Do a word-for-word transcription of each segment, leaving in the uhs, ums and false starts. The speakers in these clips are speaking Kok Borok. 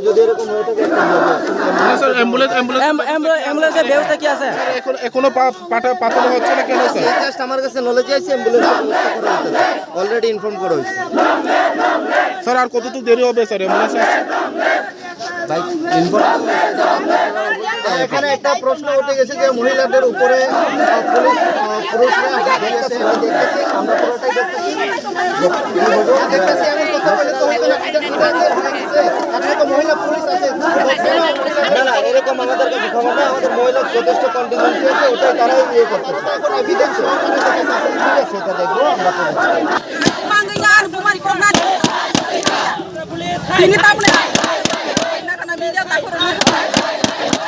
যদি এরকম হয়ে থাকে, একটা ambulance। না, স্যার, অ্যাম্বুলেন্স, অ্যাম্বুলেন্স। অ্যাম্বুলেন্সের ব্যবস্থা কি আছে? এখন, এখনো পা-, পাঠা-, পাঠানো হচ্ছে না কেন, স্যার? জাস্ট আমার কাছে নলেজ আছে, অ্যাম্বুলেন্সের ব্যবস্থা করা হইতেছে, অলরেডি ইনফর্ম করা হয়েছে। স্যার, আর কতটুকু দেরি হবে, স্যার, অ্যাম্বুলেন্স আসতে? ভাই, ইনফর্ম। এখানে একটা প্রশ্ন উঠে গেছে যে মহিলাদের উপরে, আহ, পুলিশ, আহ, পুরুষরা হাত দিয়েছে, আমি দেখতেছি, আমরা পুরোটাই দেখতেছি। দেখতেছি, আমি কথা বলে তো হইতো না, এটা ঠিক আছে, হয়ে গেছে। এখানে তো মহিলা পুলিশ আছে। না, না, এরকম আমাদের কাছে খবর নেই, আমাদের মহিলা যথেষ্ট কন্টিনজেন্সি আছে, ওটাই তারাই ইয়ে করতেছে। এখন এভিডেন্স ওখানে যেটা আছে, ঠিক আছে, এটা দেখবো আমরা। Bini tamni.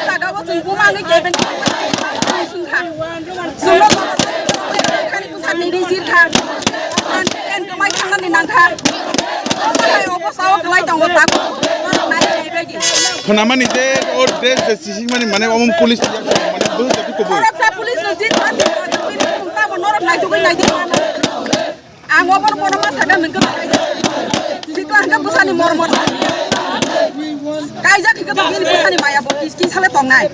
Jaga o chwng buma wngwi kebeng. Chwngkha. Chwngno khani bwsa tini jirkha. Ken kwmai thangnani nangkha. Obo sao kwlai tongo tak. Khwnamani je o dress je sisingmani mane omo police ya mane bwsa tu kubui. Norok sa police no jirkha. Tamo norok naitugwi naidi. Ang obo bono ma sakha nang khe sikla hwnkhe bwsani mor mor kaijak hwnkhe bo bini bwsani maya bo kis kis sale tongnai.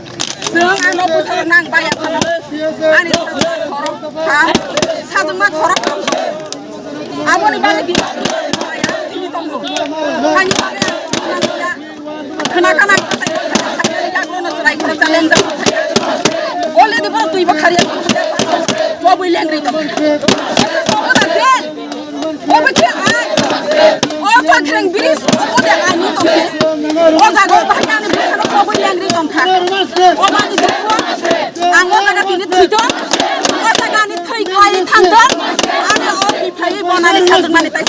Chwng ang no bwsa nang baya phano ani khorok tham sajwkma khorok aboni bagwi bini maya tini tongo. Haini bagwi ang nang ya. Khna khna yakono chwrai khoro chalen jak. Already bono twi bo khariya. Bo bui lengri tong. Bo bui khe ai. O Pakreng bridge o de ani tong. O jaga o bahai ani bwkhano bo bui lengri tong kha. O mani dukho. Ang o jaga tini thwi tong. O jaga ani thwi kwlai thang tong. Ani o thwi phaiwi bonani sajwkmani tai.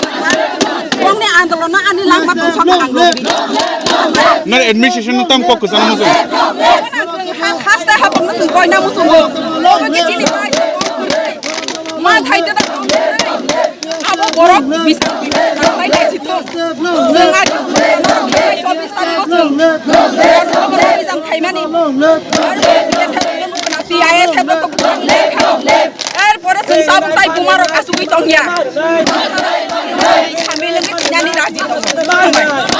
Bongni andolonno ani langma tong sokha ang nukdi. Nang administration no tam kok kwchangma muchung. Haste hapang no tong koina muchung. Obo khe chini pai. Ma thai te da. Abo borok bis pai dai sito. Nang a chobis tarik o chwng. Abo borok bijam khaimani. C I S hebo to. Er pore chwng tabuk tai bumarok asugwi tongya.